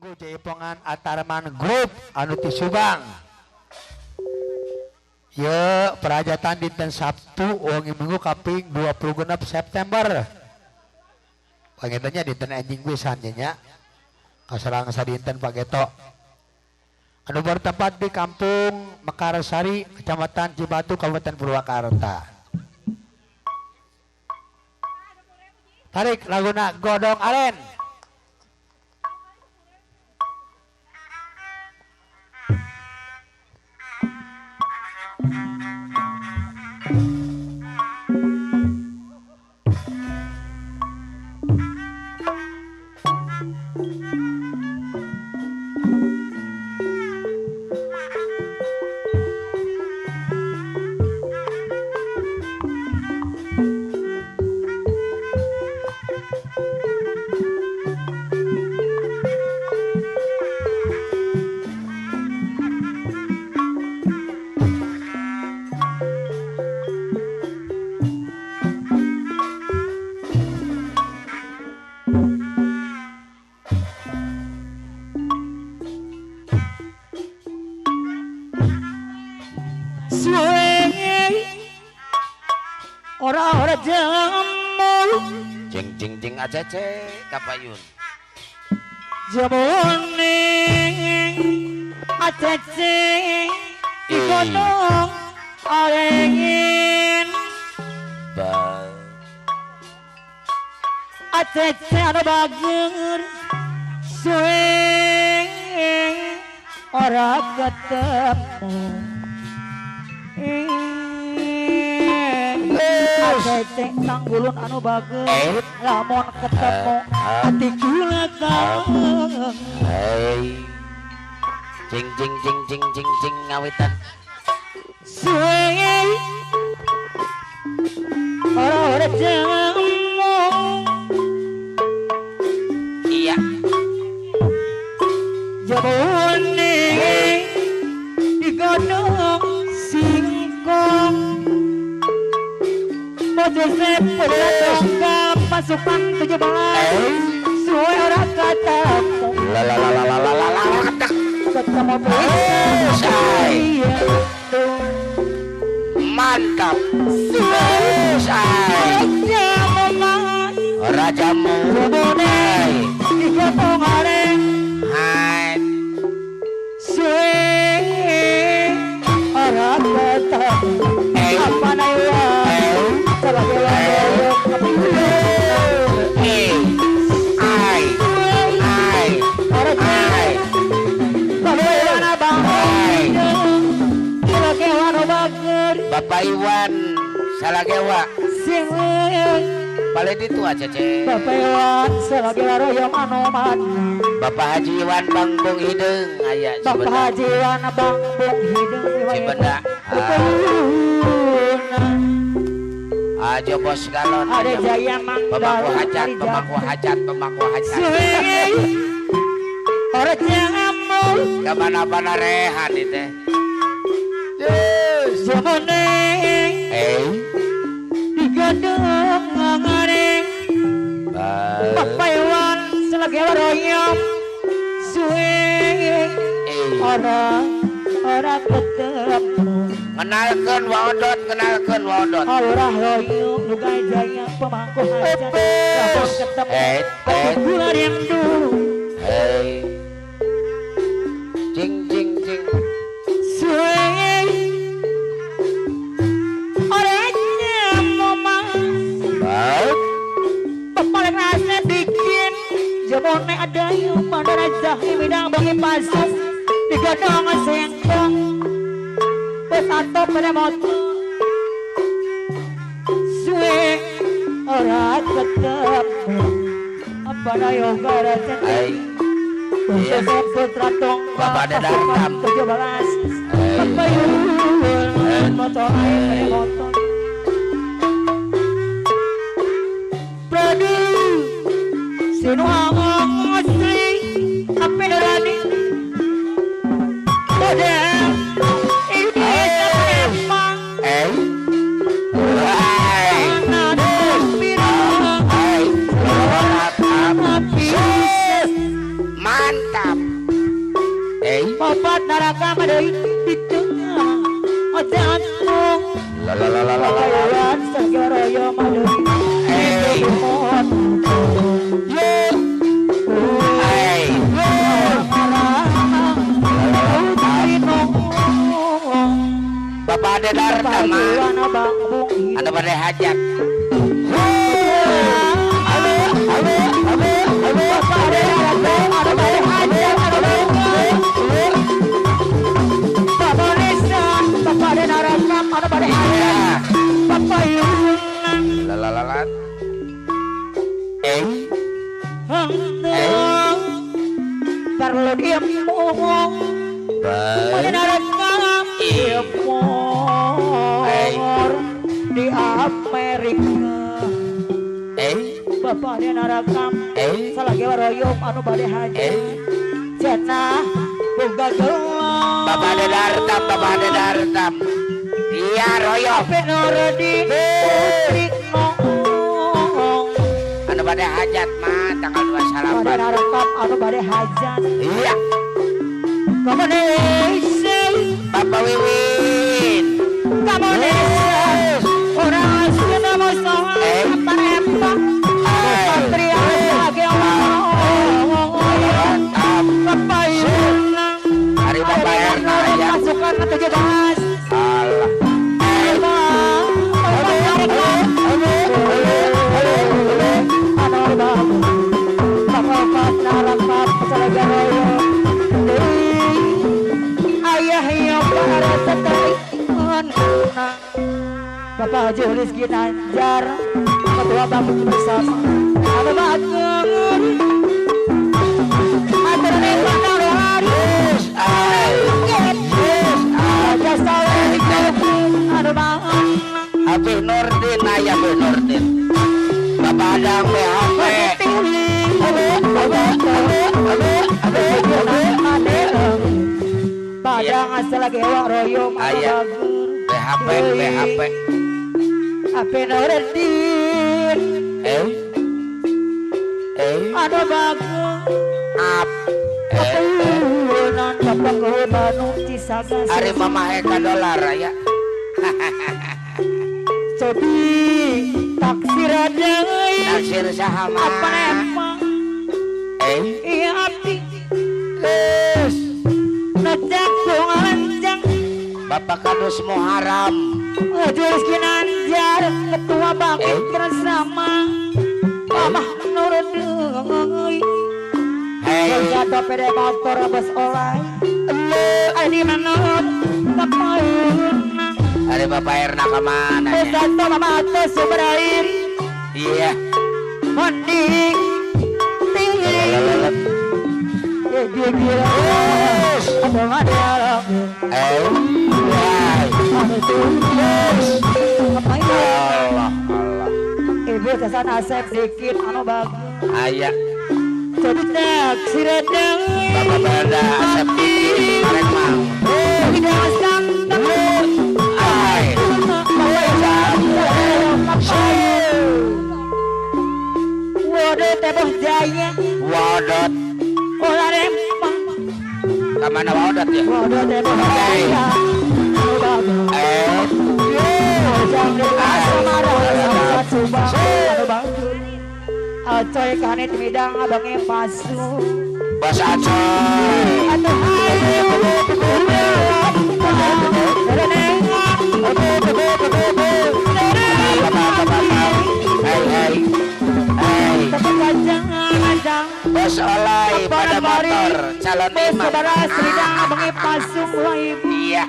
Kanggo jaipongan Atarman Group anu ti Subang. Ye perajatan dinten Sabtu wengi Minggu kaping 26 September. Pangintennya dinten enjing pisan nya. Kaserang sadinten pageto. Anu bertempat di Kampung Mekarsari, Kecamatan Cibatu, Kabupaten Purwakarta. Tarik laguna Godong Aren. Ora-ora jamu jeng jeng jeng acece kapayun jamune acece digodhong arengin ba acece anu bager suwe ora ketemu. Acece tanggulun anu bager lamun ketemu ati kula kangen. Hei jing jing jing jing jing jing ngawitan suwe ora ora jamu. Iya jamune digodhong singkong Joseph putra pasukan 17 suwe ora ketemu. La la la la la la la ketemu. Mantap. Rajamu digotong areng suwe ora ketemu. Apa nayo Bapak Iwan Salagewa paling itu aja cek. Bapak Iwan Salagewa royong anoman. Bapak Haji Iwan Bangbung Hideng aya Bapak Haji Iwan Bangbung Hideng Cibenda. Ajo bos galon. Ada Jaya Manggala. Pemangku hajat, pemangku hajat, pemangku hajat. Ora jamu. Kamana-mana rehan itu. Yes. Jamune. Digodhong ngareng. Bapak Iwan Salagewa royong suwe. Ora ora ketemu. Kenalkeun waodot, kenalkeun waodot. Ora royong lugai jaya pemangku hajat. Lamun ketemu gula rindu. Hei. Jing jing jing. Suwe ora nyamo mas. Baik. Paling rasa bikin jamone ada yung mandara jahi midang bangi pasuk digodhong singkong. Besanto pada motor suwe ora ketemu. Apa nayo gara Hai. Putra Tongga Bapak Dartam 17 Bapak Yul motor air motor Pradu sinu among asli apa nurani Kodem Mantap. Opat naraka deui di tengah jantung. La la la la la. Sagara deui. Bapak Ade Dartama anu bade hajat. Perlu diemong di Amerika. Bapak narakam salagi waroyom anu bade haji cenah boga gelang. Bapak Dartam, Bapak Dartam. Iya royom. Penordi putri nong. Anu bade hajat mah tanggal 28. Bapak narakam anu bade hajat. Iya. Komunis Bapak Wiwin. Komunis orang asli nama soal apa Hari Bapak Erna ya. Pasukan 17. Allah. Bapak Julis Ginanjar Ketua Bangun Bersama anu bagus Abi Nurdin, ayah Abi Nurdin. Bapak Adang BHP. Padang asal lagi royom. Ayah BHP, BHP. Abi Nurdin. Anu bagus. Ari mama eka dolar ya. Cobi taksir deui. Taksir saha mah? Apa emang? Iya abdi. Geus. Najak ngalanjang. Bapak Kadus Muharam. Juris Ginanjar Ketua Bakti Bersama. Mamah nurut deui. Jatuh pede motor bos olay. Ini menurut kepayun. Ada Bapak Erna kemana ya? Jatuh mama atas sumber air. Iya. Mandi. Tinggi. Gila. Ada. Allah Allah. Ibu kesan asep dikit anu bagus. Ayah. Jadi taksir deui. Bapak Berda asep dikit kemarin mau. Waduh teboh jaya. Wadot. Olah rempang. Kamana wadot ya? Waduh teboh jaya. Acoy kanit midang abangnya pasu. Bos acoy. Atuh ayo. Bos olay pada motor calon imam. Iya.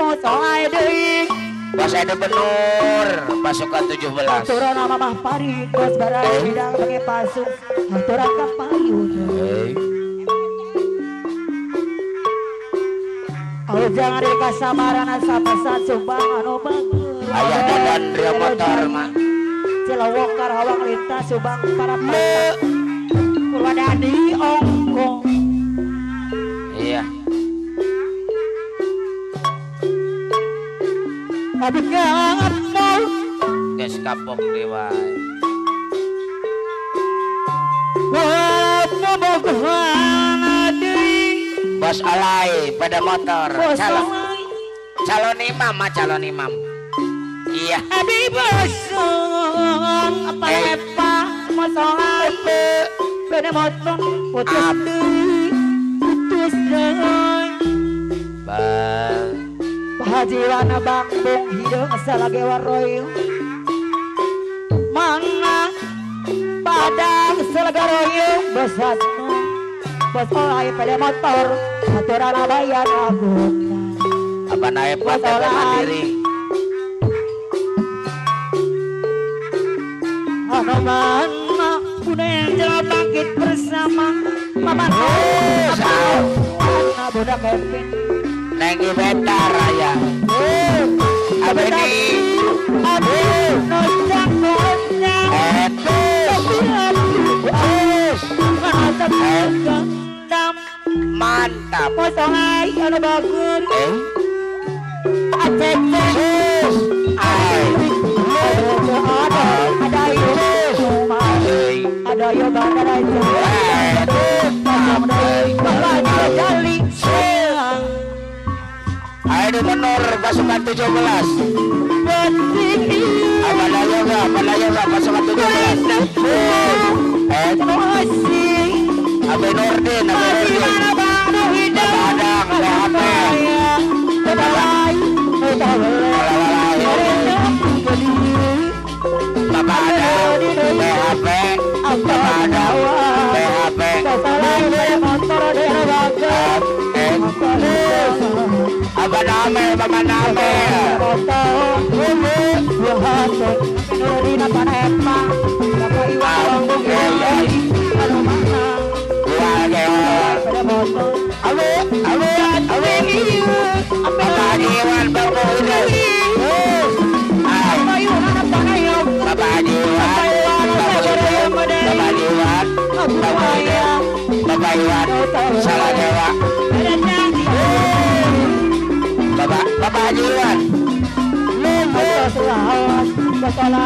Bos olay deui. Bos Edo Benur pasukan 17. Aturan nama Mah Pari bos barai bidang bengi pasung. Aturan ka payun. Ujang ari kasamarana sapasan Subang anu bagus. Ayah dadan rio motor mah. Cilawok Karawang lintas Subang para pantak. Purwadadi ongkong. Iya. Abi ngapol. Geus kapok dewa. Bos Olai pada motor. Calon imam mah calon imam. Iya. Abi bosong apa epa bos Olai pada motor putus deui putus deui. Bang. Pahajiwana bangkung hideung salage waroyung. Mana padang selaga royung besasna bos Olai pada motor aturan bayar anggota. Apa naik partai mandiri? Anu mana bunda yang jalan bangkit bersama mama anak bunda Kevin. Nengi beta raya. Abedi. Aduh, nocak nocak. Mantap. Bos Olai anu bagus. Ada yo Ayo menor pasukan 17. Apa yoga pasukan 17. Abe Nordin, Padang, PHP. Bapak Adam, PHP, Bapak Adam, PHP. Bapak Name, Bapak Name. Bapak Iwan, salah dewa. Bapak Haji Iwan.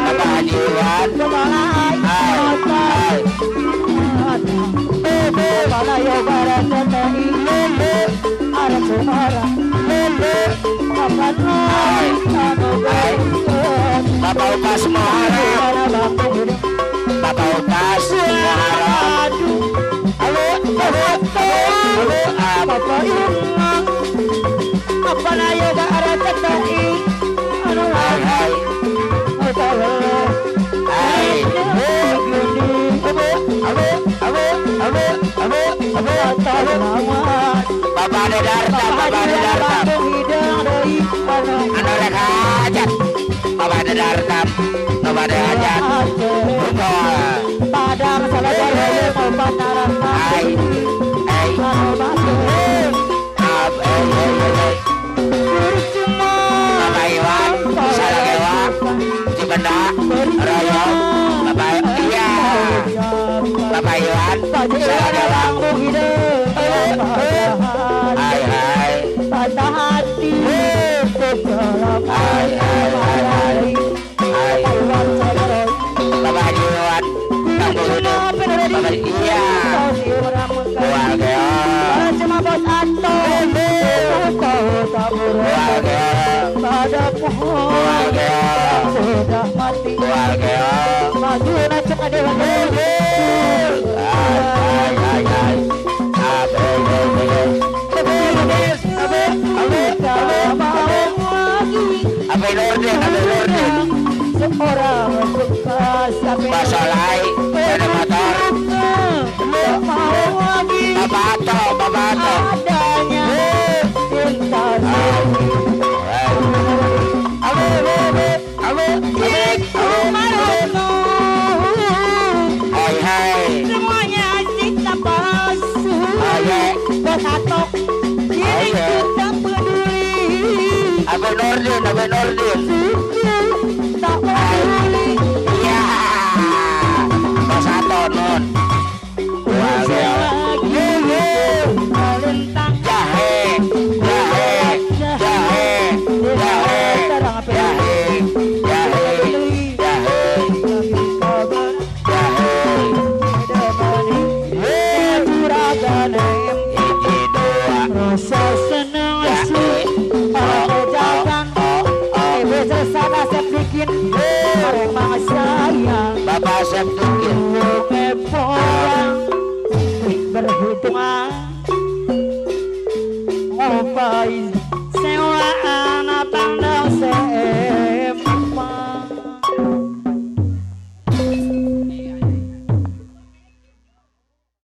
Bapak Haji Iwan. Bapak Upas Muharram. Bapak Upas Muharram. Bapak Dedarta, Bapak Dedarta, anu rek hajat. Bapak Dedarta, Bapak Hajat. Padang Hai, hai, Bapak Iwan, Salagewa, Cibenda, Royo, Bapak iya, Bapak Iwan, Salagewa, hai hai, hai hai hai hai, Bapak Haji Iwan, Kampung Hidup, Bapak iya, keluarga, keluarga, keluarga, Basolai, sepeda motor, Bapak Ato, Bapak Ato. Hai hai. Semuanya cinta palsu. Berhatok, diri kita peduli. Abe Nordin, Abe Nordin. Tak peduli. Iya. Mas Ato nun. Jahe, jahe, jahe, jahe, jahe, jahe, jahe, jahe. Hiji dua, Bapak Asep Dikin Areng mang sayang Bapak Asep Dikin. Wong